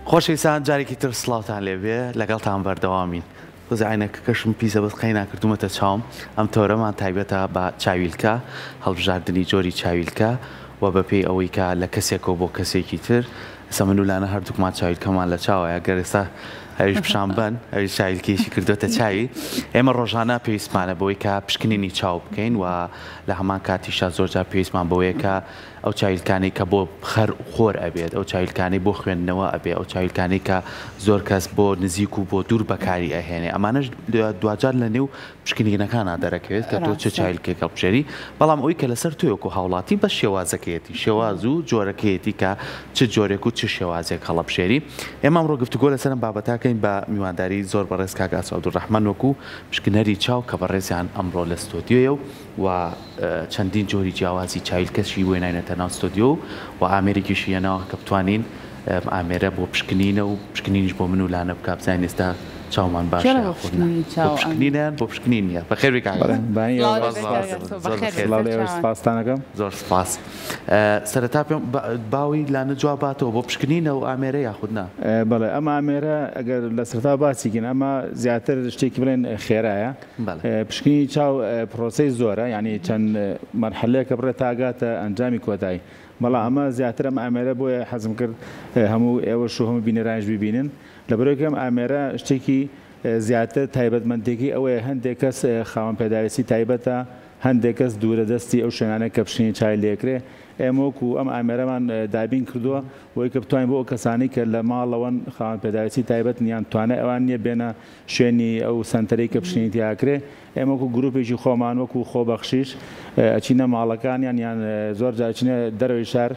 خۆشەویستان جارێکی تر سڵاوتان لێبێ لەگەڵتان بەردەوامین. تۆزێ عەینەکەکەشم پیسە بەس قەینا کردومەتە چاوم ئەم تۆرەمان تایبەتە بە چاویلکە هەڵبژاردنی جۆری چاویلکە و بەپێی ئەوەی کە لە کەسێکەوە بۆ کەسێکی تر ئێستا من و لانە هەردووکمان چاویلکەمان لە چاوایە گەر ئێستا ئەویش پیشان بەن ئەویش چاویلکەیشی کردوێتە چاوی ئێمە ڕۆژانە پێویستمانە بەوەی کە پشکنینی چاو بکەین و لە هەمان کاتیشا زۆرجار پێویستمان بەوەیە کە ئەو چاویلکانەی کە بۆ خەر خۆر ئەبێت، ئەو چاویلکانەی بۆ خوێندنەوە ئەبێ، ئەو چاویلکانەی کە زۆر کەس بۆ نزیک و بۆ دوور بەکاری ئەهێنێ، ئەمانەش دواجار لە نێو پشکنینەکانا دەرەکەوێت کە تۆ چ چاویلکێک هەڵبژێری، بەڵام ئەوەی کە لەسەر تۆیە وەکو هاوڵاتی بەس شێوازەکەیەتی، شێواز و جۆرەکەیەتی کە چ جۆرێک و چ شێوازێک هەڵەبژێری. ئێمە ئەمڕۆ گفتوگۆ لەسەر ئەم بابەتە ئەکەین بە میوانداری زۆر بەڕێز کاک ئاسۆ عەبدولڕەحمان وەکو پشکنەری چاو کە بەڕێزیان ئەمڕۆ لە ستۆدیۆیە و و چەندین جۆری جیاوازی چاویلکەشی وێناینەتە ناو ستۆدیۆ و ئامێرێکیشی هێناوە کە بتوانین ئەم ئامێرە بۆ پشکنینە و پشکنینیش بۆ من و لانە بکا بزانین ئێستا چاومان باشە کێڵە بۆ یاخود نا پشکنینی بۆ چاو ئەم پشکنینە یان بۆ پشکنین نییە بەخێربێی کاک بەڵێ ئاسۆ. بانی سڵاو ئێوە لێ باش بێت سپاس کاک ئاسۆ زۆر بەخێر بێت سڵاو سەر لە ئێوەش چاوان. سپاستان ئەکەم. زۆر سپاس. سەرەتا پێم باوی لانە جواب باتەوە بۆ پشکنینە ئەو ئامێرە یاخود نا؟ بەڵێ ئەم ئامێرە ئەگەر لە سەرەتاوە باسی کەین ئەمە زیاتر شتێکی بڵێن خێرایە پشکنینی چاو پرۆسەی زۆرە یانی چەند مەرحەلەیەکە بڕێت تا گاتە ئەنجامی کۆتایی بەڵام ئەمە زیاتر ئەم ئامێرە بۆیە حەزم کرد هەموو ئێوەش و هەموو بینەرانیش ببینن لەبەرئەوەی ئەم ئامێرە شتێکی زیاتر تایبەتمەندێکی ئەوەیە هەندێک کەس خاوەن پێداویستی تایبەتە هەندێک کەس دوورە دەستی ئەو شوێنانە کە پشکنینی چاوی لێکرێ ئێمە وەکو ئەم ئامێرەمان دابین کردووە بۆی کە بتوانین بۆ ئەو کەسانەی کە لە ماڵەوەن خاوەن پێداویستی تایبەتن یان توانای ئەوان نییە بێنە شوێنی ئەو سەنتەرەی کە پشکنینی تیا ئەکرێ، ئێمە وەکو گروپێکی خۆمان وەکو خۆبەخشیش ئەچینە ماڵەکانیان یان زۆر جار ئەچینە دەرەوەی شار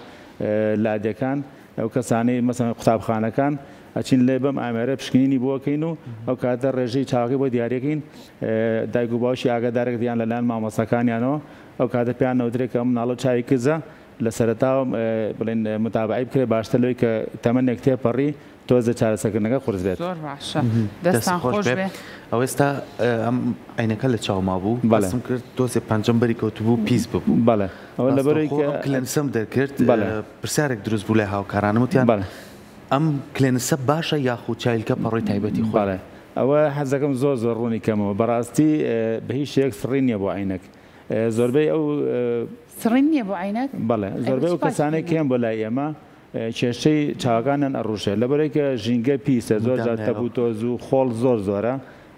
لادێکان ئەو کەسانەی مەسەلەن قوتابخانەکان ئەچین لێ بەم ئامێرە پشکنینی بۆ ئەکەین و ئەو کاتە ڕێژەی چاوەکەی بۆ دیاریەکەین دایک و باوکی ئاگادارەکەن یان لەلایەن مامۆستاکانیانەوە ئەو کاتە پێیان نەوترێ کە ئەم مناڵە چاوی کزە لە سەرەتاوە بڵێن متابەعەی بکرێ باشتر لەوەی کە تەمەنێک تێپەڕی تۆزێ چارەسەرکردنەکە قورس بێت. زۆر باشە دەست دەستان خۆش خۆش بێ بێ. ئەوە ئێستا ئەم عەینەکە لە چاوما بوو بەڵێ. هەستم کرد تۆزێ پەنجەم بەری کەوتبوو پیس ببوو بەڵێ ئەوە لەبەرەوەی ڕاستەوخۆ کە ئەم کلێنسەم دەرکرد بەڵێ. پرسیارێک دروست بوو لای هاوکارانم وتیان بەڵێ. ئەم کلێنسە باشە یاخود چاویلکە پەڕۆی تایبەتی خۆی بەڵێ ئەوە حەزەکەم زۆر زۆر ڕوونی کەمەوە بەڕاستی بە هیچ شێوەیەک سڕین نییە بۆ عەینەک زۆربەی ئەو سڕین نییە بۆ عەینەک؟ بەڵێ ئەی بە زۆربەی چ ئەو پاکی کەسانەی کەنەوە؟ کێن بۆ لای ئێمە کێشەی چاوەکانیان ئەڕوشێ لەبەرئەوەی کە ژینگە پیسە زۆر جار تەپ و تۆز و خۆڵ زۆر زۆرە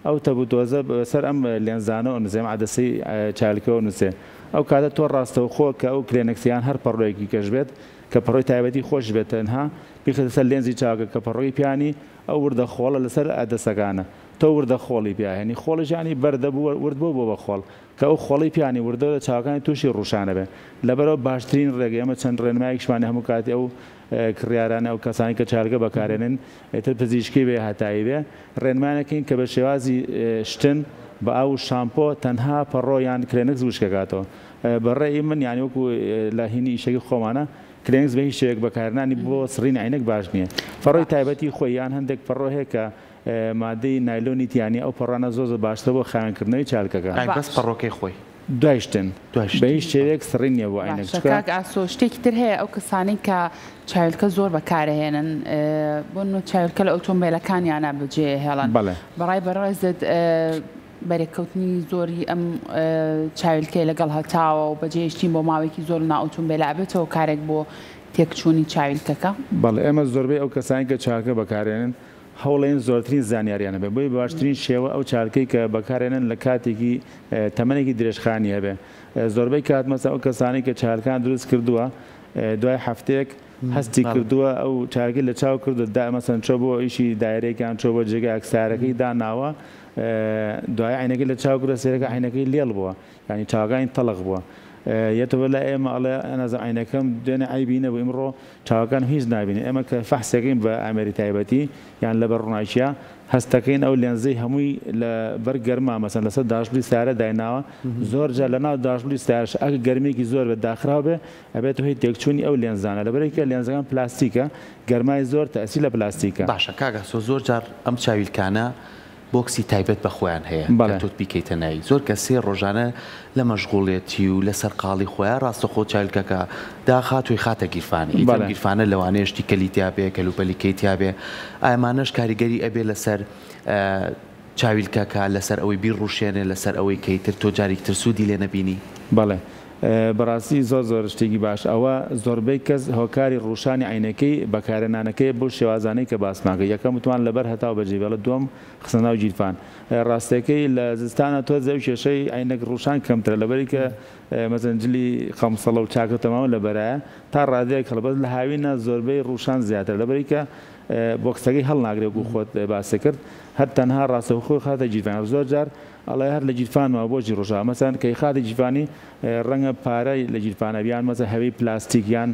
ئەو تەپ و تۆزە بەسەر ئەم لێنزانەوە ئەنوسێ ئەم عەدەسەی چاویلکەوە ئەنوسێ ئەو کاتە تۆ ڕاستەوخۆ کە ئەو کلێنکس یان هەر پەڕۆیەکی کەش بێت کە پەڕۆی تایبەتی خۆش بێت تەنها بیخەیتە سەر لێنزی چاوەکە کە پەڕۆی پیانی ئەو وردە خۆڵە لەسەر عەدەسەکانە تۆ وردە خۆڵی پیا هێنی خۆڵیش یانی بەردە بوو ورد بۆ بۆ بە خۆڵ کە ئەو خۆڵەی پیانی وردە وردە چاوەکانی تووشی ڕووشان ئەبێ. لەبەرئەوە باشترین ڕێگە ئێمە چەند ڕێنمایەکیشمان هەموو کاتی ئەو کڕیارانە ئەو کەسانەی کە چاویلکە بەکارێنن ئیتر پزیشکی بێ هەتایی بێ ڕێنمایان ئەکەین کە بە شێوازی شتن بە ئاو و شامپۆ تەنها پەڕۆ یان کلێنکس وشکەکاتەوە. بە ڕێی من یانی وەکو لە هینی ئیشەکی خۆمانە کلێنکس بە هیچ شێوەیەک بەکارهێنانی بۆ سڕینی عەینەک باش نییە. پەڕۆی تایبەتی خۆی یان هەندێک پەڕۆ هەیە کە مادەی نایلۆنی تیا نیە ئەو پەڕانە زۆر زۆر باشترە بۆ خاوێن کردنەوەی چالکەکە. ئای بەس باش. پەڕۆکەی خۆی. دوای شتن دوای بە شتن هیچ شێوەیەک سڕین نیە بۆ عەینەک باشە چونکە. کاک ئاسۆ شتێکی تر هەیە ئەو کەسانەی کە چاویلکە زۆر بەکارئەهێنن بۆ نمونە چاویلکە لە ئۆتۆمبێلەکانیانا بەجێ ئەهێڵن بەڵێ. بەڕای بەڕێزت بەرێککەوتنی زۆری ئەم چاویلکەیە لەگەڵ هەتاوە و بەجێهێشتنی بۆ ماوەیەکی زۆر لەناو ئۆتۆمبێلا ئەبێتە هۆکارێک بۆ تێکچوونی چاویلکەکە؟ بەڵێ ئێمە زۆربەی ئەو کەسانەی کە چاویلکە بەکارئەهێنن هەوڵەین زۆرترین زانیاریان هەبێت بۆی باشترین شێوە ئەو چاالکەی کە بەکارێنن لە کاتێکی تەمەنێکی درێژخانی هەبێ زۆربەی کات مەسە ئەو کەسانی کە چاالکان دروست کردووە دوای هەفتەیەک هەستی کردووە ئەو چاالکی لە چاو کردو دا مەسەن چۆ بۆ ئیشی دایرێکیان چۆ بۆ جێگایەک سارەکەی داناوە دوای عینەکەی لە چاو کردە سێرەکە عینەکەی لێڵ بووە یانی چاوەکانی تەڵخ بووە یەتەوە لای ئێمە ئەڵێ نازم عینەکەم دوێنێ عەیبی نەبوو ئیمڕۆ چاوەکانم هیچ نابینێ ئێمە کە فەحسەکەین بە ئامێری تایبەتی یان لەبەر ڕووناکیە هەستەکەین ئەو لێنزەی هەمووی لە بەر گەرما مەسەن لەسەر داشبلی سیارە دایناوە زۆر جار لە ناو داشبلی سیارەش ئەگەر گەرمیەکی زۆر بێت داخراو بێ ئەبێتە هۆی تێکچوونی ئەو لێنزانە لەبەرئەوەی کە لێنزەکان پلاستیکە گەرمای زۆر تەئسیر لە پلاستیکە. باشە کاک ئاسۆ زۆر جار ئەم چاویلکانە بۆکسی تایبەت بە خۆیان هەیە کە تۆ بیکەیتە ناوی. زۆر کەس هەیە ڕۆژانە لە مەشغوڵێتی و لە سەرقاڵی خۆیا ڕاستەخۆ چایلکەکە داخات و ئیخاتە گیرفانی. ئیتر ئەم گیرفانە لەوانەیە شتی کەلی تیا بێ، کەلوپەلی کەی تیا بێ. ئەمانەش کاریگەری ئەبێ لەسەر چاویلکەکە، لەسەر ئەوەی بیڕوشێنێ، لەسەر ئەوەی کە ئیتر تۆ جارێکی تر سوودی لێ نەبینی. بەڵێ بەڕاستی زۆر زۆر شتێکی باش ئەوە زۆربەی کەس هۆکاری ڕووشانی عەینەکەی بەکارهێنانەکەیە بەو شێوازانەی کە باسمان کرد یەکەم وتمان لەبەر هەتاو بەجێ بێڵە دووەم خستنە ناو گیرفان ڕاستەکەی لە زستانە تۆزێ ئەو کێشەی عەینەک ڕووشان کەمترە لەبەری کە مەسەن جلی قەمسەڵە و چاکە تەمامە لەبەرایە تا ڕادەیەک هەڵە بەس لە هاوینە زۆربەی ڕووشان زیاترە لەبەری کە بۆکسەکەی هەڵناگرێ وەکو خۆت باست کرد هەر تەنها ڕاستەوخۆ خاتە گیرفان زۆر جار ئەڵێ هەر لە گیرفانمە بۆچی ڕۆژا مەسەن کە ئیخاتە گیرفانی ڕەنگە پارە لە گیرفانە یان مەسە هەوی پلاستیک یان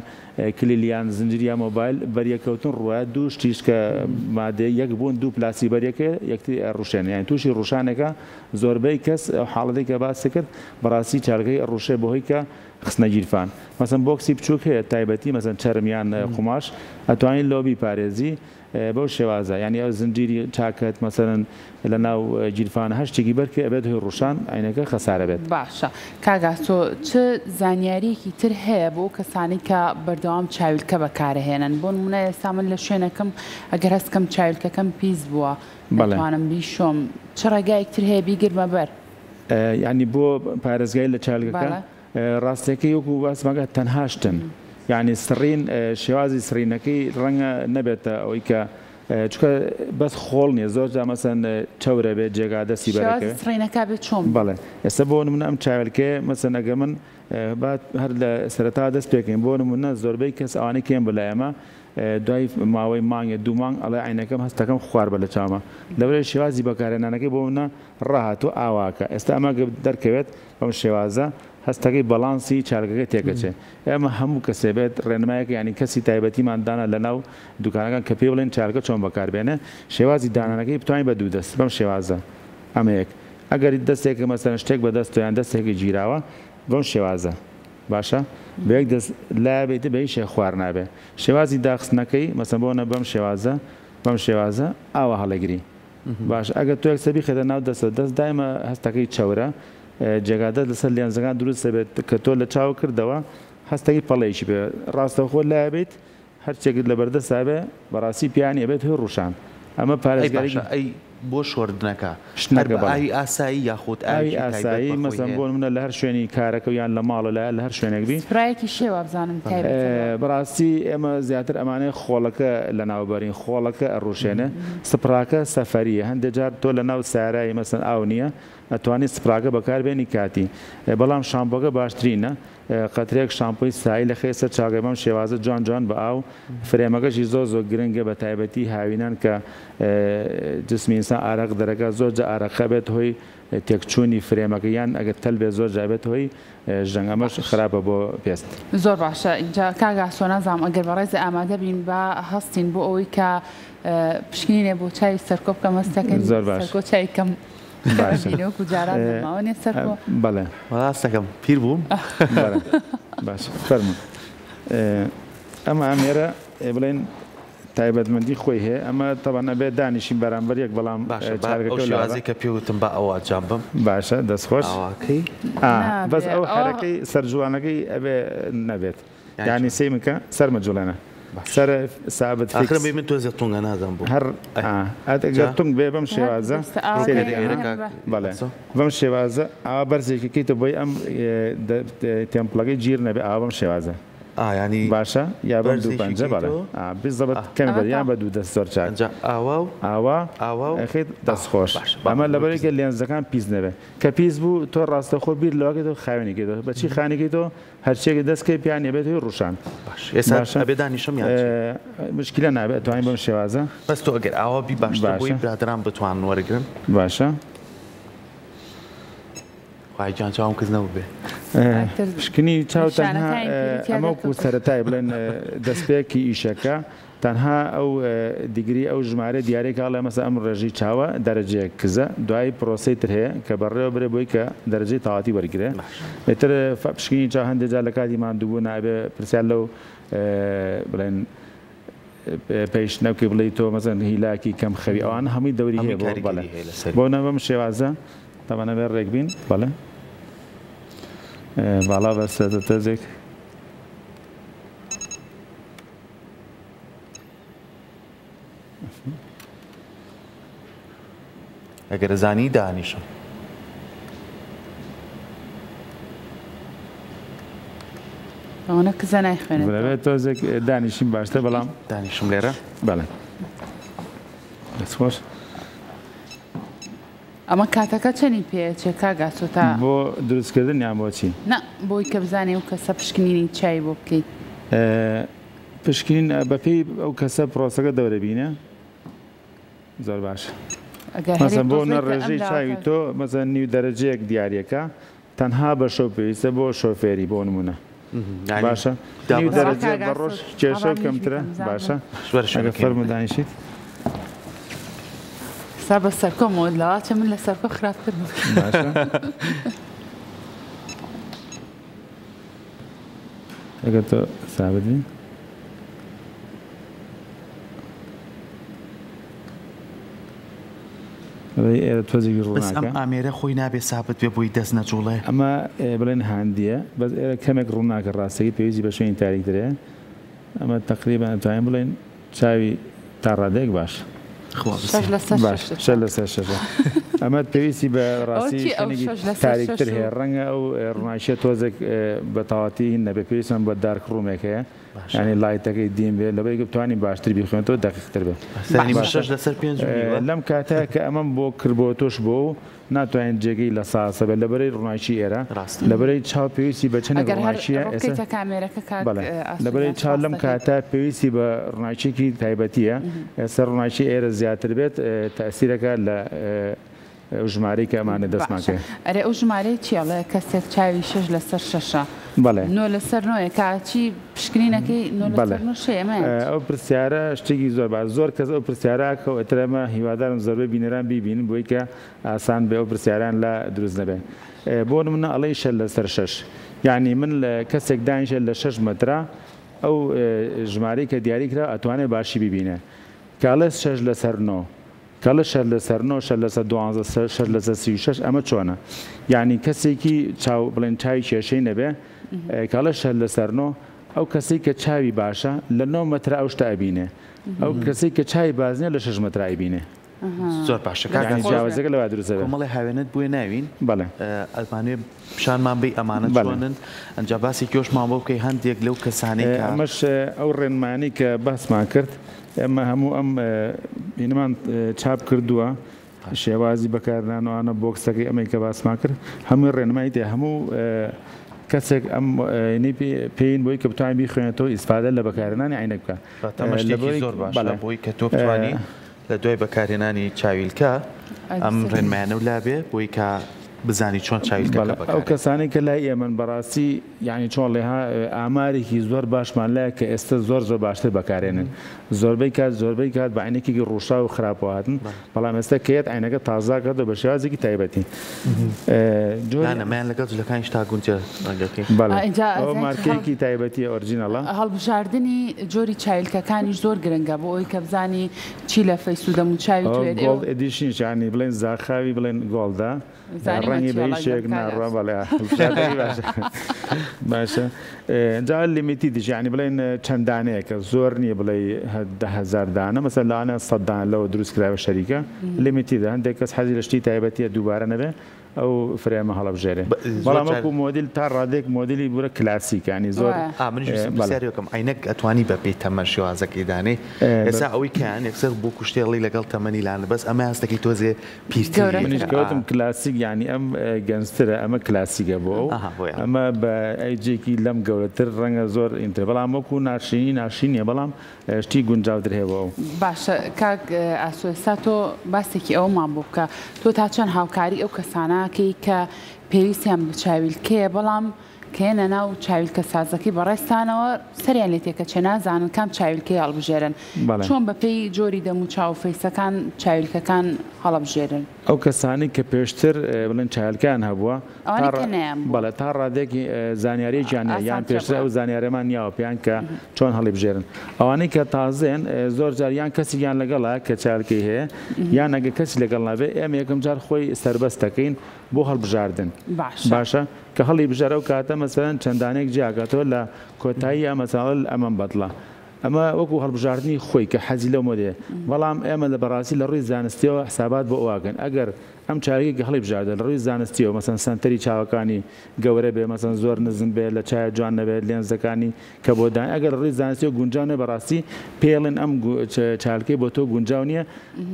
کلیل یان زنجیر یا مۆبایل بەریەکەوتن ڕوە دوو شتیش کە مادەی یەک بوون دوو پلاستیک بەریەکە یەکتری ئەڕوشێن یان تووشی ڕوشانێکە زۆربەی کەس ئەو حاڵەتێک کە باسی کرد بەڕاستی چارەکەی ئەڕوشێ بەهۆی کە خستنە گیرفان مەسەن بۆکسی بچووک هەیە تایبەتی مەسەن چەرم یان قوماش ئەتوانی لۆ بیپارێزی بەو شێوازە یانی ئەو زنجیری چاکەت مەسەلەن لە ناو گیرفان هەر شتێکی بەرکەی ئەبێت هۆی ڕوشان عەینەکە خەسارە بێت. باشە کاک ئاسۆ چ زانیاریەکی تر هەیە بۆ ئەو کەسانەی کە بەردەوام چاویلکە بەکارەهێنن بۆ نمونە ئێستا من لە شوێنەکەم ئەگەر هەست کەم چاویلکەکەم پیس بووە نەتوانم بیشۆم چ ڕێگایەک تر هەیە بیگرمە بەر؟ یانی بۆ پارێزگاری لە چاویلکەکە؟ ڕاستیەکەی وەکو باسمان کرد تەنها شتن یعنی سڕین شێوازی سڕینەکەی ڕەنگە نەبێتە ئەوەی کە چونکە بەس خۆڵ نییە زۆر جا مەسەن چەورە بێت جێگا دەستی بەرەکەوێ شێوازی سڕینەکە بێت چۆن بەڵێ ئێستا بۆ نمونە ئەم چاوێلکەیە مەسەن ئەگەر من با هەر لە سەرەتا دەست پێکەین بۆ نمونە زۆربەی کەس ئەوانەی کێن بە لای ئێمە دوای ماوەی مانگێ دوو مانگ ئەڵێ عەینەکەم هەستەکەم خوار بە لە چاوما لەبەرئەوەی شێوازی بەکارهێنانەکەی بۆ منە ڕاهاتوو ئاواکە ئێستا ئەمە گەر دەرکەوێت بەم شێوازە هەستەکەی بەڵانسی چارەکەکەی تێکەچێ ئێمە هەموو کەسێ بێت ڕێنمایەک یانی کەسی تایبەتیمان دانا لەناو دوکانەکان کە پێی بڵێن چارەکە چۆن بەکار بێنێ شێوازی دانانەکەی بتوانین بە دوو دەست بەم شێوازە ئەمە یەک ئەگەر دەستێک مەسەلەن شتێک بە دەستەوە یان دەستێکی گیراوە بەم شێوازە باشە بە یەک دەست لایە بێت بە هیچ شێ خوار نابێ شێوازی داخستنەکەی مەسەلەن بۆ نە بەم شێوازە بەم شێوازە ئاوا هەڵەگری باشە ئەگەر تۆ یەکسەر بیخەیتە ناو دەستت دەست دایمە هەستەکەی چەورە جێگا دەست لەسەر لێنزەکان دروست دەبێت کە تۆ لە چاو کردەوە هەستەکەی پەڵەیەکی پێ ڕاستەوخۆ لایە بیت هەرچێکت لەبەردەستا بێ بەڕاستی پیانی ئەبێت هۆی ڕوشان ئەمە ئەی پارێزگاری باشە ئەی بۆ شۆردنەکە هەر شتنەکە بە بەڵێ ئاوی ئاسایی یاخود ئاوی ئاوێکی تایبەت ئاسایی بە خۆی مەسەن هەیە؟ بۆ نمونە لە هەر شوێنی کارەکە و یان لە ماڵە لە لە هەر شوێنێک بی سپرایەکی شێ وابزانم تایبەتە بە. بەڕاستی ئێمە زیاتر ئەمانەیە خۆڵەکە لەناو بەرین خۆڵەکە ئەڕوشێنێ سپراکە سەفەریە هەندێ جار تۆ لەناو سارای مەسەن ئاو نییە ئەتوانی سپراکە بەکار بێنی کاتی بەڵام شامپۆکە باشترینە قەترەیەک شامپۆی سایل ئەخەیە سەر چاوگەکە بەم شێوازە جوان جوان بە ئاو فرێمەکەشی زۆر زۆر گرنگە بە تایبەتی هاوینان کە جسمی ئینسان ئارەق دەرەکات زۆر جا ئارەقە بێت هۆی تێکچوونی فرێمەکە یان ئەگەر تەل بێت زۆر جا بێت هۆی ژەنگ ئەمەش خراپە بۆ پێست. زۆر باشە ئینجا کاک ئاسۆ نازانم ئەگەر بەڕێز ئامادە بین با هەستین بۆ ئەوەی کە پشکنینێ بۆ چاوی سەرکۆ بکەم هەستەکەین زۆر باش. سەرکۆ چاوی کەم باشە بینە وەکو جاران نەماوە نیە سەرکۆ؟ بەڵێ. ڕاستەکەم پیر بووم. بەڵێ باشە فەرموون ئەم ئامێرە بڵێن تایبەتمەندی خۆی هەیە ئەمە تەبعەن ئەبێ دانیشین بەرامبەر یەک بەڵام باشە با ئەو چارەکەکە لابە. شێوازەی کە پێ وتم با ئەوە ئەنجام بەم. باشە دەست خۆش. ئاواکەی. ئا بەس نابێ ئەو ئەوە. حەرەکەی سەرجوڵانەکەی ئەبێ نەبێت. یانی یانی چۆن؟ سەیر بکە سەر مەجوڵێنە باش. سەر سابت ئاخر فیکس. بەی من تۆزێ تونگە نازانم بۆ. هەر ئەی. ئا ئەت جا. گەر تونگ بێ بەم هەر شێوازە دەستە سەیری ئاواکەی کە ئێرە ها کاک بە. بەڵێ ئاسۆ. بەم شێوازە ئاوا بەرزێکی کەیتە بۆی ئەم تێمپڵەکەی گیر نەبێ ئاوا بەم شێوازە. ئا یانی باشە یا بەم دوو بەرزێکی پەنجە بەڵێ کەیتەوە؟ ئا بزەبت ئا. کەمی بەر ئەمە یان تا. بە دوو دەست زۆر چاک. ئەنجا ئاوا و ئاوا ئاوا و ئەخەیت ئاوا. دەست خۆش. باشە با ئەمە بەم لەبەرئەوەی پیس کە لێنزەکان پیس نەبێ کە پیس بوو تۆ ڕاستەوخۆ بیر لەوە کەیتەوە خاوێنی کەیتەوە بە چی خانی کەیتەوە هەرچیەکت دەست کەوێ پیانی ئەبێت هۆی ڕووشان. باش ئێستا باشە ئەبێ دانیشم یان چی؟ مشکلە نابێ ئەتوانی بەم شێوازە. بەس تۆ ئەگەر ئاوا بی باشترە بۆی باشە. برادەران بتوانن وەرگرن. باشە. خوایە گیان چاوم کز نەبووبێ. پشکنی چاو تەنها نیشانەکانی پیری تیا ئەمە وەکو دەرکەوتووە. سەرەتای بڵێن دەستپێکی ئیشەکە تەنها ئەو degree ئەو ژمارە دیارەی کە ئەڵێ مەسەلەن ئەم ڕێژەی چاوە دەرەجەیەک کزە دوایی پرۆسەی تر هەیە کە بەڕێوە برێ بۆی کە دەرەجەی تەواتی وەرگرێ ئیتر پشکنینی چاو هەندێ جار لە کاتی ماندووبوونا ئەبێ پرسیار لەو بڵێن پێش نەوکەی بڵێی تۆ مەسەن هیلاکی کەم خەوی ئەوانە هەمووی دەوری هەیە بۆ بەڵێ بۆ نە بەم شێوازە تەبعەن ئەبێ ڕێک بین بەڵێ باڵا بەسەتە تۆزێک ئەگەر ئەزانی دانیشم. ئەوەنە کزە نایخوێنێتەوە. دەبێت تۆزێک دانیشین باشتر بەڵام دانیشم لێرە. بەڵێ دەست خۆش. ئەمە کاتەکە چەنی پێ ئەچێ کاک ئاسۆ تا. بۆ دروستکردن یان بۆ چی؟ نا بۆی کە بزانی ئەو کەسە پشکنینی چای بۆ بکەی. پشکنین بەپێی ئەو کەسە پرۆسەکە دەورە بینە. زۆر باشە مەسەن بۆ نە ڕێژەی چاوی تۆ مەسەن نیو دەرەجەیەک دیارەکە تەنها بە شەو پێویستە بۆ شۆفێری بۆ نمونە باشە نیو دەرەجە بە ڕۆژ کێشە کەمترە باشە ئەگەر فەرموو دانیشیت. سا بە سەرکۆمەوە لەواچە من لە سەرکۆ خراپتر بوو. باشە ئەگەر تۆ سابت بی. ئێرە تۆزێکی بەس ئەم ڕووناکە. ئامێرە خۆی نابێ سابت بێ بۆی دەست نەجوڵێ؟ ئەمە بڵێن هاندیە بەس ئێرە کەمێک ڕووناکە ڕاستەکەی پێویستی بە شوێنی تاریکتر هەیە ئەمە تەقریبەن ئەتوانین بڵێین چاوی تا ڕادەیەک باشە. خوا شەش بسێ. لەسەر باش شەشە. شەش لەسەر شەشە ئەمە پێویستی بە ئەوە ڕاستی چی ئەو شوێنێکی شەش لەسەر شەش تاریکتر و هەیە ڕەنگە ئەو ڕووناکیە تۆزێک بە تەواتی هین نەبێ پێویستمان بە dark room ێک هەیە باشە. یانی light ەکەی dim بێ لەبەرئەوەی کە بتوانین باشتر بیخوێنێتەوە دەقیقتر بێ. یانی من باشە شەش لەسەر پێنج و نیوە. لەم کاتە کە ئەمەم بۆ کرد بۆ تۆش بۆ و ناتوانین جێگەی لە ساسە بێت لەبەرەی ڕووناکی ئێرە ڕاستە. لەبەرەی چاو پێویستی بە چەندێک ئەگەر هەر ڕووناکیە ئێستا ڕووبکەیتە کامێرەکە کاک بەڵێ ئاسۆ لەبەرەی گیان چاو سپاس لەم دەکەین. کاتە پێویستی بە ڕووناکیەکی تایبەتیە ئێستا ڕووناکی ئێرە زیاتر بێت تەئسیرەکە لە ئەو ژمارەی کە ئەمانە دەستمان باشە کەوێ. ئەرێ ئەو ژمارەیە چیە ئەڵێ کەسێک چاوی شەش لەسەر شەشە بەڵێ. نۆ لەسەر نۆیە کا چی پشکنینەکەی نۆ بەڵێ لەسەر نۆ شەیە ئەمە یان چی؟ ئەو پرسیارە شتێکی زۆر باش زۆر کەس ئەو پرسیارە ئەکا و ئیتر ئەمە هیوادارم زۆربەی بینەران بیبینن بۆی کە ئاسان بێ ئەو پرسیارەیان لا دروست نەبێ بۆ نمونە ئەڵێی شەش لەسەر شەش یانی من کەسێک دانیشێ لە شەش مەترا ئەو ژمارەی کە دیاری کرا ئەتوانێ باشی بیبینێ کە ئەڵێ شەش لەسەر نۆ کەڵە شەر لەسەر نۆ شەر لەسەر دوانزە شەر لەسەر 36 ئەمە چۆنە یعنی کەسێکی چاو بڵێن چاوی کێشەی نەبێ کەڵە شەر لەسەر نۆ ئەو کەسەی کە چاوی باشە لە نۆ مەترا ئەو شتە ئەبینێ ئەو کەسەی کە چاوی باز نیە لە شەش مەترا ئەیبینێ. زۆر باشە کاک یعنی ئاسۆ جیاوازیەکە لەوە دروست دەبێ. کۆمەڵێ هاوێنەت بۆیە ناوین بەڵێ. ئەمانەوێ پیشانمان بەی ئەمانە بەڵێ. چۆنن ئەنجا باسێکی ئەوشمان بۆ بکەی هەندێک لەو کەسانەی کە ئەمەش ئەو ڕێنمایانەی کە باسمان کرد ئێمە هەموو ئەم هینەمان چاپ کردووە شێوازی بەکارنانوانە بۆکسەکەی ئەمەی کە باسمان کرد هەمووی ڕێنمایی تێ هەموو کەسێک ئەم پێین بۆی کە بتوانین بیخوێنێتەوە ئیسفادە لە بەکارهێنانی عینەک بکە ئەمە شتێکی زۆر باشە بۆی کە تۆ بتوانی لە دوای بەکارهێنانی چاویلکە ئەم ڕێنمایانە و لابێ بۆی کە بزانی چۆن چاویلکەکە بەکارێ. ئەو کەسانەی کە لای ئێمەن بەڕاستی یانی چۆن ڵێ ها ئامارێکی زۆر باشمان لایە کە ئێستە زۆر زۆر باشتر بەکارێنن زۆربەی کات زۆربەی کات بە عەینەکێکی ڕووشاو و خراپەوە هاتن بەڵام ئێستا کە یەت عەینەکە تازە کردەوە بە شێوازێکی تایبەتی جۆری نا نا مەیان لەگەڵ جلەکانیش تا گونجێ ڕەنگەکەی. بەڵێ ئینجا ئەوە ئەزانی چ هەڵ مارکەیەکی تایبەتیە original ە. هەڵبژاردنی جۆری چاویلکەکانیش زۆر گرنگە بۆ ئەوەی کە بزانی چی لە face و دەموچاوی ئەوە تۆ یەت gold ئێوە edition یش یانی بڵێن زاخاوی بڵێن gold ە زانیمە ڕەنگی چی بە هیچ ئەڵێ شێوەیەک کاک ناڕوا ئاسۆ. بەڵێ هەڵبژاردنی باشە باشە جا limited یش یانی بڵێن چەند دانەیەکە زۆر نییە بڵێ 10,000 دانە مەسەلەن لەوانەیە 100 دانە لەوە دروست کراوە شەریکە limited ە هەندێک کەس حەزی لە شتی تایبەتیە دووبارە نەبێ ئەو frame ە هەڵەبژێرێ بەڵام وەکو مۆدیل تا ڕادەیەک مۆدیلی بورە کلاسیک ینی زۆر منیش ویستم پرسیاری بکەم عەینەک ئەتوانی بە پێی تەمەن شێوازەکەی دانێی ئێستا ئەوەی کەیان یەکسەر بۆ کوشتێڵی لەگەڵ تەمەنی لانە بەس ئەمە هەستەکەی تۆزێ پیرتری منیش کەوتم کلاسیک یعنی ئەم گەنجترە ئەمە کلاسیکە بۆ ئەو ئەمە بە ئەیجێکی لەم گەورەتر ڕەنگە زۆر ئینتر بەڵام وەکو ناشرینی ناشرینیە بەڵام شتی گونجاوتر هەیە بۆ ئەو. باشە کاک ئاسۆ ئێستا تۆ باسێکی ئەوەمان بۆ بکە تۆ تا چەند هاوکاری ئەو کەسانە ئەکەی کە پێویستیان بە چاویلکەیە بەڵام کە یەنە ناو چاویلکە سازەکەی بەڕێزتانەوە سەریان لێ تێکەچێ نازانن کام چاویلکەی هەڵبژێرن چۆن بەپێی جۆری دەموچاو و face ەکان چاویلکەکان هەڵەبژێرن؟ ئەو کەسانەی کە پێشتر بڵێن چاویلکەیان هەبووە ئەوانەی کە نەیان بووە. بەڵێ تا ڕادەیەک زانیارییەکیان هەیە یان ئاسانترە پێشتر بۆیان. ئەو زانیارییەمان یاوە پێیان کە چۆن هەڵیبژێرن. ئەوانەی کە تازەن زۆر جار یان کەسێکیان لەگەڵە کە چاویلکەی هەیە یان ئەگەر کەسی لەگەڵ نەبێ ئێمە یەکەم جار خۆی سەربەست دەکەین بۆ هەڵبژاردن. باشە. باشە کە هەڵی بژارد ئەو کاتە مەسەلەن چەند دانەیەک جیاکاتەوە لە کۆتاییا مەسەلەن ئەمەم بەدڵە ئەمە وەکو هەڵبژاردنی خۆی کە حەزی لەو مۆدەیە بەڵام ئێمە لە بەڕاستی لە ڕووی زانستیەوە حسابات بۆ ئەوە ئەکەن ئەگەر ئەم چارەکەی کە هەڵی بژاردە لە ڕووی زانستیەوە مەسەن سەنتەری چاوەکانی گەورە بێ مەسەن زۆر نزم بێ لە چاوێ جوان نەبێت لێنزەکانی کە بۆ دان ئەگەر لە ڕووی زانستیەوە گونجاو نەبێ بەڕاستی پێڵێن ئەم چارەکەی بۆ تۆ گونجاو نییە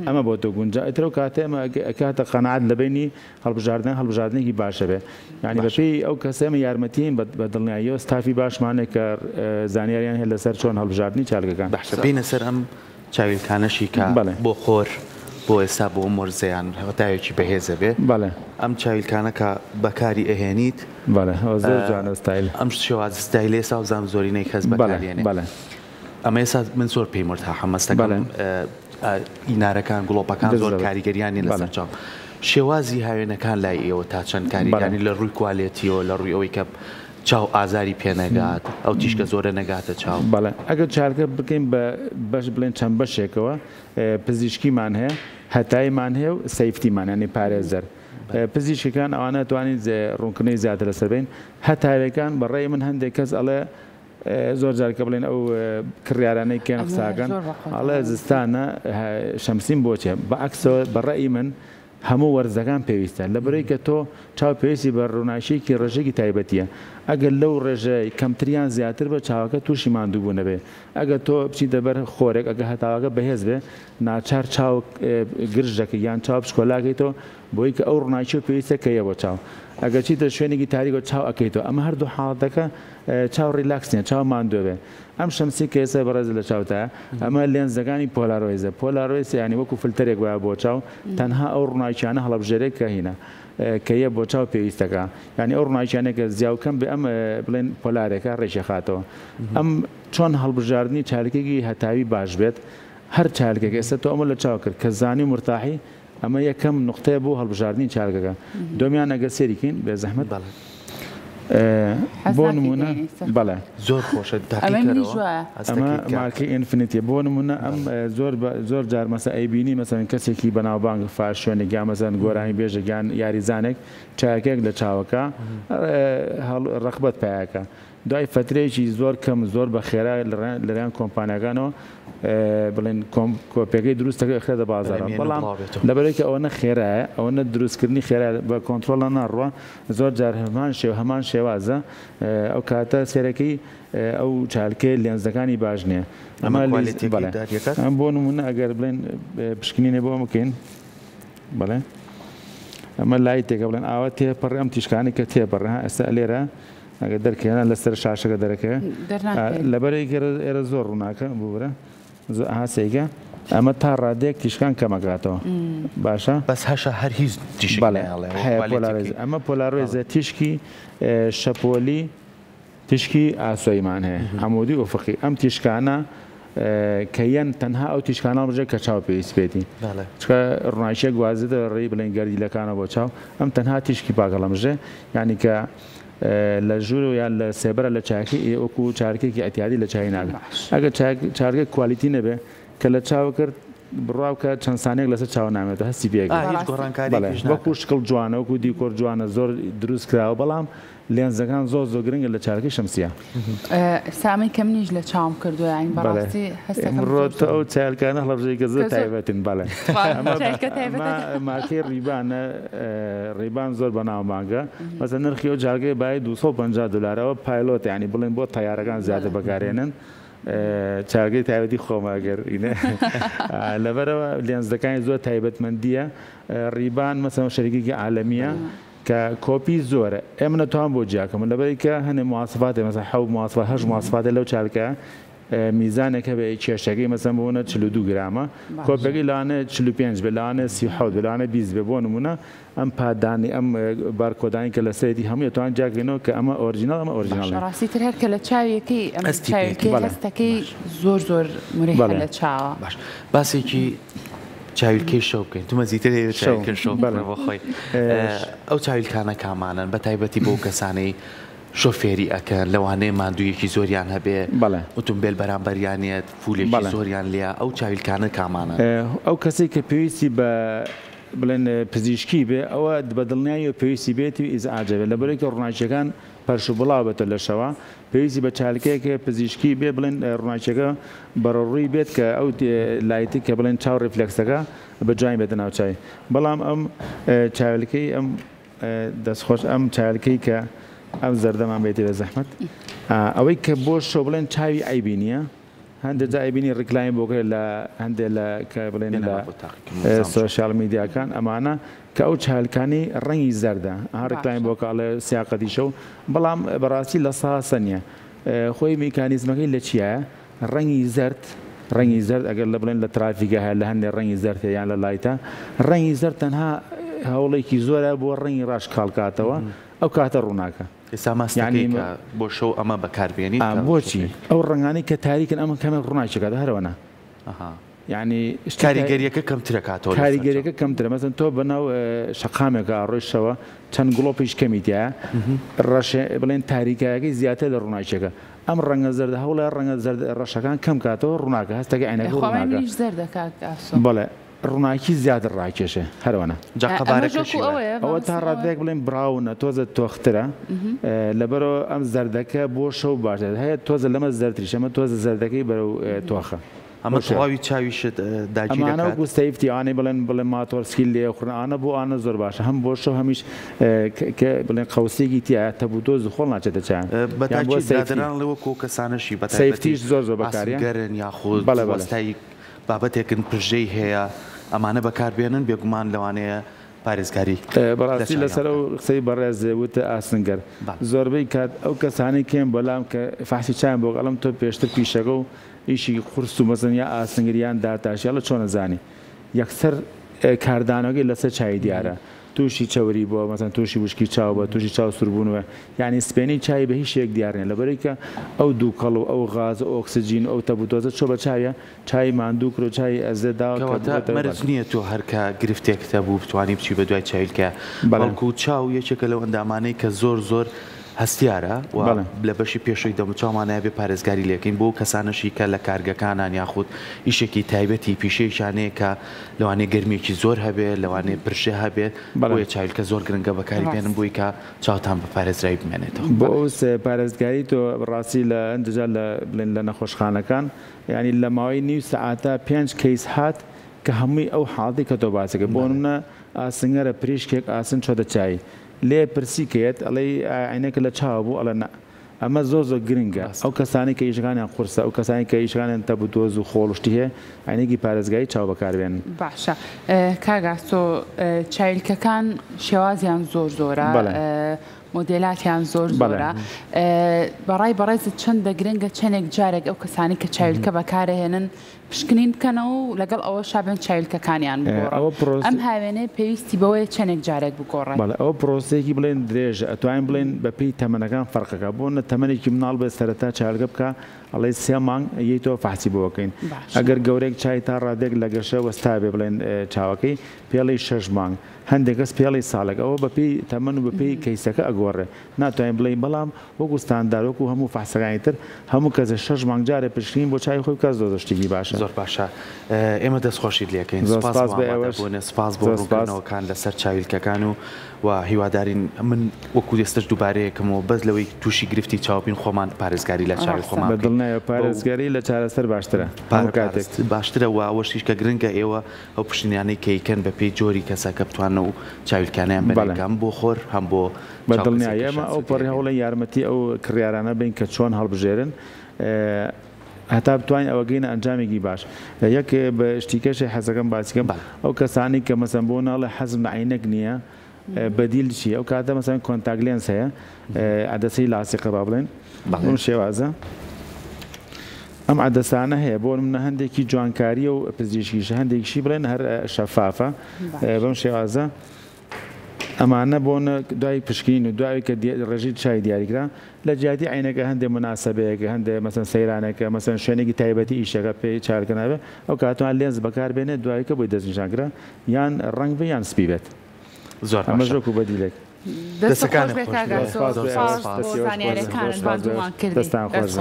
ئەمە بۆ تۆ گونجا ئیتر ئەو کاتە ئێمە ئەکاتە قەناعەت لە بەینی هەڵبژاردن هەڵبژاردنێکی باشە بێ یانی بەپێی ئەو کەسە ئێمە یارمەتیین بە دڵنیاییەوە ستافی باشمان هەیە کە زانیاریان هەیە لەسەر چۆن هەڵبژاردنی چالکەکان. باشە بێینە سەر ئەم چاویلکانەشی کە بۆ خۆر بۆ ئێستا بۆ ئەم وەرزەیان هەتاوێکی بەهێزە بێ ئەم چاویلکانە کە بەکاری ئەهێنیت بەڵێ ئەوە زۆر جوانە ستایل ئەم شێوازە ستایلە ئێستا وابزانم زۆرینەی کەس بەکاری ئەهێنێ ئەمە ئێستا من زۆر پێی مورتاحم مەستەکەم ئینارەکان گڵۆپەکان زۆر کاریگەریان نیە لەسەر چاو. شێوازی هاوێنەکان لای ئێوە تا چەند کاریگەری لە ڕووی کوالێتیەوە لە ڕووی ئەوەی کە چاو ئازاری پێ نەگات ئەو تیشکە زۆرە نەگاتە چاو؟ بەڵێ ئەگەر چارەکە بکەین بە بەش بڵێن چەند بەشێکەوە پزیشکیمان هەیە هەتایمان هەیە و safety مان یانی پارێزەر پزیشکەکان ئەوانە توانین ڕوونکردنەوەی زیاتر لەسەر بین هەتاوێکان بەڕێی من هەندێک کەس ئەڵێ زۆر جار کە بڵێن ئەو کڕیارانەی کێن قساکەن ئەڵێ زستانە شەمسیم بۆ چێ بە عەکسەوە بە ڕەئی من هەموو وەرزەکان پێویستە لەبەرەی کە تۆ چاو پێویستی بە ڕووناکیەکی ڕێژەیەکی تایبەتیە ئەگەر لەو ڕێژە کەمتریان زیاتر بە چاوەکە تووشی ماندووبوون ئەبێ ئەگەر تۆ بچیتە بەر خۆرێک ئەگەر هەتاوەکە بەهێز بێ ناچار چاو گرژ دەکەی یان چاو بچکۆلاکەیتەوە بۆی کە ئەو ڕووناکیە پێویستە کە یە بۆ چاو ئەگەر چیتە شوێنێکی تاریکەوە چاو ئەکەیتەوە ئەمە هەردوو حاڵەتەکە چاو relax نیە چاو ماندوو بێ ئەم شەمسی کە ئێستا بەڕێزت لە چاوتایە ئەمە لێنزەکانی polarized ە polarized یانی وەکو فلتەرێک وایە بۆ چاو تەنها ئەو ڕووناکیانە هەڵەبژێرێ کە هینە کە یە بۆ چاو پێویستەکە یانی ئەو ڕووناکیانە کە زیاو کەم بێ ئەم بڵێن پۆلارێکە ڕێکیخاتەوە ئەم چۆن هەڵبژاردنی چالکێکی هەتاوی باش بێت هەر چالکێک ئێستا تۆ ئەمە لە چاو کرد کە زانی و مرتاحی ئەمە یەکەم نوقتەیە بۆ هەڵبژاردنی چارگەکە. دووەمیان ئەگەر سەیری کەین بێ زەحمەت. بەڵێ. حەز بۆ ناکەی نموونە دەینی سەر. بەڵێ. زۆر خۆشە ئەمەی منیش تاقیکەرەوە وایە. ئەمە هەستەکەیت کە. مارکەی Infinity یە. بۆ نموونە ئەم بەڵێ. زۆر بە زۆر جار مەسەن ئەیبینی مەسەن کەسێکی بەناوبانگ fashion ێک یان مەسەن گۆرانی بێژێک یان یاریزانێک چایەکەیەک لە چاوەکە هەڵ ڕەغبەت پایەکە. دوای فەترەیەکی زۆر کەم زۆر بە خێرا لەلایەن کۆمپانیاکانەوە بڵێن کۆپیەکەی دروست دەکرێت ئەخرێتە بازاڕەوە بەڵام لەبەرئەوەی کە ئەوەنە خێرایە ئەوەنە دروستکردنی خێرا بە کۆنترۆڵە ناڕوە زۆر جار هەمان شێوە هەمان شێوازە ئەو کاتە سێرەکەی ئەو چالکەیە لێنزەکانی باش نییە ئەمە کوالێتیەکەی داریەکە ئەم بۆ نمونە ئەگەر بڵێن پشکنینێ بۆ بکەین بەڵێ ئەمە light ێکە بڵێن ئاوا تێپەڕێ ئەم تیشکانی کە تێپەڕێ ها ئێستا لێرە ئەگەر دەرکەوێ لەسەر شاشەکە دەرەکەوێ لەبەرەی ئێرە زۆر ڕووناکە ببورە ها سەیکە ئەمە تا ڕادەیەک تیشکان کەمەکاتەوە باشە بەس هەشە هەر هیچ تیشک بەڵێ هەیە polarized ئەمە polarized ە تیشکی شەپۆلی تیشکی ئاسۆیمان هەیە عمودی ئوفقی ئەم تیشکانە کە یەن تەنها ئەو تیشکانە هەڵبژێ کە چاو پێویست پێێتی چکە ڕووناکیە گوازێتە ڕێی بڵێن گەردیلەکانە بۆ چاو ئەم تەنها تیشکی پاک هەڵەمژێ یعنی کە لە ژوورەوە یان لە سێبەرە لە چاکەی ئێ وەکو چارکێکی ئەتیادی لە چای ناگە ئەگەر چارکە quality نەبێ کە لە چاو کرد بڕوا بکە چەند سانیەک لەسەر چاو نامێتەوە هەستی پێ ئەکەی. هیچ گۆڕانکاریەکیش ناکات. وەکو شکڵ جوانە وەکو دیکۆر جوانە زۆر دروست کراوە بەڵام لێنزەکان زۆر زۆر گرنگە لە چارەکەی شەمسیە. سامی کە منیش لە چاوم کردووە یانی بەڕاستی هەستەکەم ئمڕۆ تۆ ئەو چایلکانە هەڵەبژێری کە زۆر تایبەتن بەڵێ ئەمە مارکەی Ray-Ban ە Ray-Ban زۆر بەناوبانگە مەسەن نرخی ئەو جارگەی بای 250 دلار ئەوە pilot یانی بڵێن بۆ تەیارەکان زیاتر بەکارێنن چارگەی تایبەتی خۆمە ئەگەر لەبەرەوە لێنزەکانی زۆر تایبەتمەندیە Ray-Ban مەسەن شەریکێکی عالەمیە کە کۆپی زۆرە ئێمە نەتوان بۆ جیاکەم لەبەری کە هەنێ مواسفاتێ مەسەن حەوت مواسفات هەشت مواسفاتێ لەو چارکە میزانێک هەبێ کێشەکەی مەسەن بۆ نە 42 گرامە کۆپەکەی لەوانەیە 45 بێ لەوانەیە 37 بێ لەوانەیە 20 بێ بۆ نمونە ئەم پادانی ئەم بارکۆدانی کە لەسەرێتی هەمووی ئەتوان جیاکەینەوە کە ئەمە original ئەمە original باشە ڕاستی تر هەر کە لە چاویەکەی ئەم چاویەکەی هەستەکەی زۆر زۆر مریحە لە چاوە. باش باسێکی چاویلکەی شەو بکەین تو مەزیتر هەیە چاویلکە شەو بۆ خۆی ئەو چاویلکانە کامانەن بە تایبەتی بۆ کەسانەی شۆفێری ئەکەن لەوانەیە ماندوویەکی زۆریان هەبێ ئوتومبێل بەرامبەریانێت فولێکی زۆریان لێە ئەو چاویلکانە کامانەن؟ ئەو کەسەی کە پێویستی بە بڵێن پزیشکی بێ ئەوە بە دڵنیاییەوە پێویستی بێتی و ئیزعاجە بێت لەبەرئەوەی کە ڕووناکیەکان پەرش و بڵاو بێتە لەشەوە پێویستی بە چالکەیەک هەیە پزیشکی بێ بڵێن ڕووناکیەکە بەرەوڕووی بێت کە ئەو light ی کە بڵێن چاو reflex ەکە بە جوانی بێتە ناو چاوی بەڵام ئەم چاویلکەی ئەم دەستخۆش ئەم چاویلکەی کە ئەم زەردەمان بێتی بە زەحمەت ئەوەی کە بۆ شەو بڵێن چاوی عەیبی نییە هەندێ جا ئەیبینی ڕیکلامی بۆ کرێ لە هەندێ لە کە بڵێن لە social media کان ئەمانە کە ئەو چالکانی ڕەنگی زەردە ها ڕیکلامی بۆ کە ئەڵێ سیاقەتی شەو بەڵام بەڕاستی لە ساسە نییە خۆی میکانیزمەکەی لە چیایە ڕەنگی زەرد ڕەنگی زەرد ئەگەر لە بڵێن لە ترافیکە هەیە لە هەندێک ڕەنگی زەرد هەیە یان لە light ە ڕەنگی زەرد تەنها هەوڵێکی زۆرە بۆ ڕەنگی ڕەش کاڵکاتەوە ئەو کاتە ڕووناکە. ئێستا ماستەکەی کە بۆ شەو ئەمە بەکار بێنیت کە بۆچی ئەو ڕەنگانەی کە تاریکن ئەمە کەمێک ڕووناکی کات هەرەوەنە یعنی کاریگەریەکە کەمترە کاتەوە کاریگەریەکە کەمترە مەسەن تۆ بەناو شەقامێکە ڕۆی شەوە چەند گڵۆپیش کەمی تایە ڕەشێ بڵێن تاریکایەکەی زیاتر لە ڕووناکیەکە ئەم ڕەنگە زەردە هەوڵە ڕەنگە زەرد ڕەشەکان کەم کاتەوە ڕووناکە هەستەکە عینەکە ڕووناکە زەردە کاک ئاسۆ بەڵێ ڕووناکی زیاتر ڕاکێشێ هەرەوەنە. جا قەبارەکەشی وایە. ئەوە تا ڕادەیەک بڵێین brown ە تۆزە تۆخترە لەبەرئەوە ئەم زەردەکە بۆ شەو باشە هەیە تۆزە لەمە زەردتریش ئەمە تۆزە زەردەکەی بەرەو تۆخە. ئەمە تەواوی چاویشت داگیر ئەمانە دەکات؟ وەکو safety ئەوانەی بڵێن بڵێن ماتۆرسکیل لێ ئەخورن ئەوانە بۆ ئەوانە زۆر باشە هەم بۆ شەو هەمیش کە بڵێن قەوسێکی تیایە تەپوتۆز و خۆڵ ناچێتە چاویان بە یان بۆ تاکید safety برادەران ئەڵێ وەکو ئەو کەسانەشی بە تایبەتی safety ش زۆر زۆر بەکارە ئاسنگەرن یاخود بەڵێ بەڵێ. وەستای بابەتێکن پرژەی هەیە ئەمانە بەکار بێنن بێگومان لەوانەیە پارێزگاری لە بەڕاستی چاویان لەسەر بکەن. ئەو قسەی بەڕێز وتت ئاسنگەر بەڵێ. زۆربەی کات ئەو کەسانەی کێن بەلام کە فەحسی چاویان بۆ ئەڵێم تۆ پێشتر پیشەکە و ئیشی قورس و مەزن یا ئاسنگر یان دارتاشی ئەڵێ چۆن ئەزانی یەکسەر کاردانەوەکەی لەسەر چاوی دیارە تووشی چەوری بووە مەسەن تووشی وشکی چاو بووە تووشی چاو سووربوون وە یانی سپێنەی چاوی بە هیچ شێوەیەک دیار نیە لەبەرئەوەی کە ئەو دووکەڵ و ئەو غاز و ئۆکسجین و ئەو تەپوتۆزە چۆ بە چاویە چاوی ماندوو کرد و چاوی ئەزێت داوە کە کەواتە ببێتە مەرج بەڵێ. نییە تۆ هەر کە گرفتێکت هەبوو بتوانی بچی بە دوای چاویلکە بەڵێ. بەڵکو چاو یەکێکە لەو ئەندامانەی کە زۆر زۆر هەستیارە و بەڵێ. لە بەشی پێشەوەی دەموچاومانە بێ پارێزگاری لێکەین بۆ کەسانەشی کە لە کارگەکانان یاخود ئیشێکی تایبەتی پیشەیەکیان هەیە کە لەوانەیە گەرمیەکی زۆر هەبێ لەوانەیە پرژە هەبێت بەڵێ. بۆیە چاویلکە زۆر گرنگە بەکاری بێنن ڕاست. بۆی کە چاوتان بە پارێزراوی بمێنێتەوە. بۆ ئەو پارێزگاری تۆ ڕاستی لە هەندێ جار لە بڵێن لە نەخۆشخانەکان یانی لە ماوەی نیو سەعاتا پێنج case هات کە هەمووی ئەو حاڵەتی کە تۆ باسی کرد بۆ نمونە ئاسنگەرە پریشکێک ئاسن چۆتە چاوی لێ پرسی کەیەت ئەڵێی ئایا عەینەکە لە چاوە بوو ئەڵێ نا ئەمە زۆر زۆر گرنگە ئەو کەسانەی کە ئیشەکانیان قورسە ئەو کەسانی کە ئیشەکانیان تەپ و تۆز و خۆڵ و شتی هەیە عەینەکی پارێزگاری چاو بەکاربێنن. باشە کاک ئاسۆ چاویلکەکان شێوازیان زۆر زۆرە مۆدێلاتیان زۆر زۆرە بەڕای بەڕێزت چەندە گرنگە چەندێک جارێک ئەو کەسانی کە چاویلکە بەکارهێنن پشکنین بکەنەوە و لەگەڵ ئەوەشا بێن چاویلکەکانیان بگۆڕن ئەم هاوێنەیە پێویستی بەوەیە چەندێک جارێک بگۆڕێت؟ بەڵێ ئەوە پرۆسەیەکی بڵێن درێژە ئەتوانین بڵێن بەپێی تەمەنەکان فەرقەکە بۆ نە تەمەنێکی مناڵ بێت سەرەتا چاویلکە بکە ئەڵێ سێ مانگ یەیتەوە فەحسی بۆ ئەکەین ئەگەر گەورەیەک چای تا ڕادەیەک لە گەشە وەستابێ بڵێن چاوەکەی پێڵی شەش مانگ هەندێک کەس پێڵی ساڵێک ئەوە بەپێی تەمەن و بەپێی case ەکە ئەگۆڕێ ناتوانین بڵێین بەڵام وەکو ستاندار وەکو هەموو فەحسەکانی تر هەموو کەسێ شەش مانگ جارێ پشکنین بۆ چاوی خۆی بکات زۆر زۆر شتێکی باشە. زۆر باشە ئێمە دەستخۆشیت لێکەین زۆر سوپاس سپاس بۆ بۆ ئێوەش ئامادەبوونت سوپاس بۆ زۆر سپاس. ڕوونکردنەوەکان لەسەر چاویلکەکان و و هیوادارین من وەکو ئێستەش دووبارەیەکەمەوە بەس لەوەی تووشی گرفتی چاو بین خۆمان پارێزگاری لە چاوی ڕاستە. خۆمان بە بکەین دڵنیایەوە بەو پارێزگاری لە چارەسەر باشترە هەموو کاتێک. باشترە و ئەوەشیش کە گرنگە ئێوە ئەو پشکنینانەی کە ئەیکەن بە پێی جۆری کەسەکە بتوانن ئەو چاویلکانەیان بەنێن بەڵێ. کە هەم بۆ خۆر هەم بۆ بە چاو دڵنیایی کەسێک کە ئێمە ئەو شاسوێتی پەڕی هەبێ. هەوڵێن یارمەتی ئەو کڕیارانە بەین کە چۆن هەڵبژێرن هەتا بتوانین ئەوە گەینە ئەنجامێکی باش یەک بە شتیکەشی حەزەکەم باسی کەم بەڵێ. ئەو کەسانەی کە مەسەن بۆ ناڵێ حەزم لە عەینەک نییە بەدیل چییە ئەو کاتە مەسەن contact lens هەیە عەدەسەی لاسیقە با بڵێن بەڵێ. بەم شێوازە. ئەم عەدەسانە هەیە بۆ نمونە هەندێکی جوانکاریە و پزیشکیشە هەندێکیشی بڵێن هەر شەفافە بەم شێوازە ئەمانە بۆن دوای پشکنین و دوای کە ڕێژەی چای دیاریکرا لە جیاتی عینەکە هەندێ مناسبەیەکە هەندێ مەسەن سەیرانێکە مەسەن شوێنێکی تایبەتی ئیشەکە پێی چارکە نابێ ئەو کاتوان لێنز بەکار بێنێ دوای کە بۆی دەستنیشان کرا یان ڕەنگ بێ یان سپی بێت زۆر ئەمەش وەکو بەدیلێک. دەستەکانت خۆش بێت. زۆر سوپاس بۆ زانیاریەکانت ماندوومان کردی. دەستان خۆش.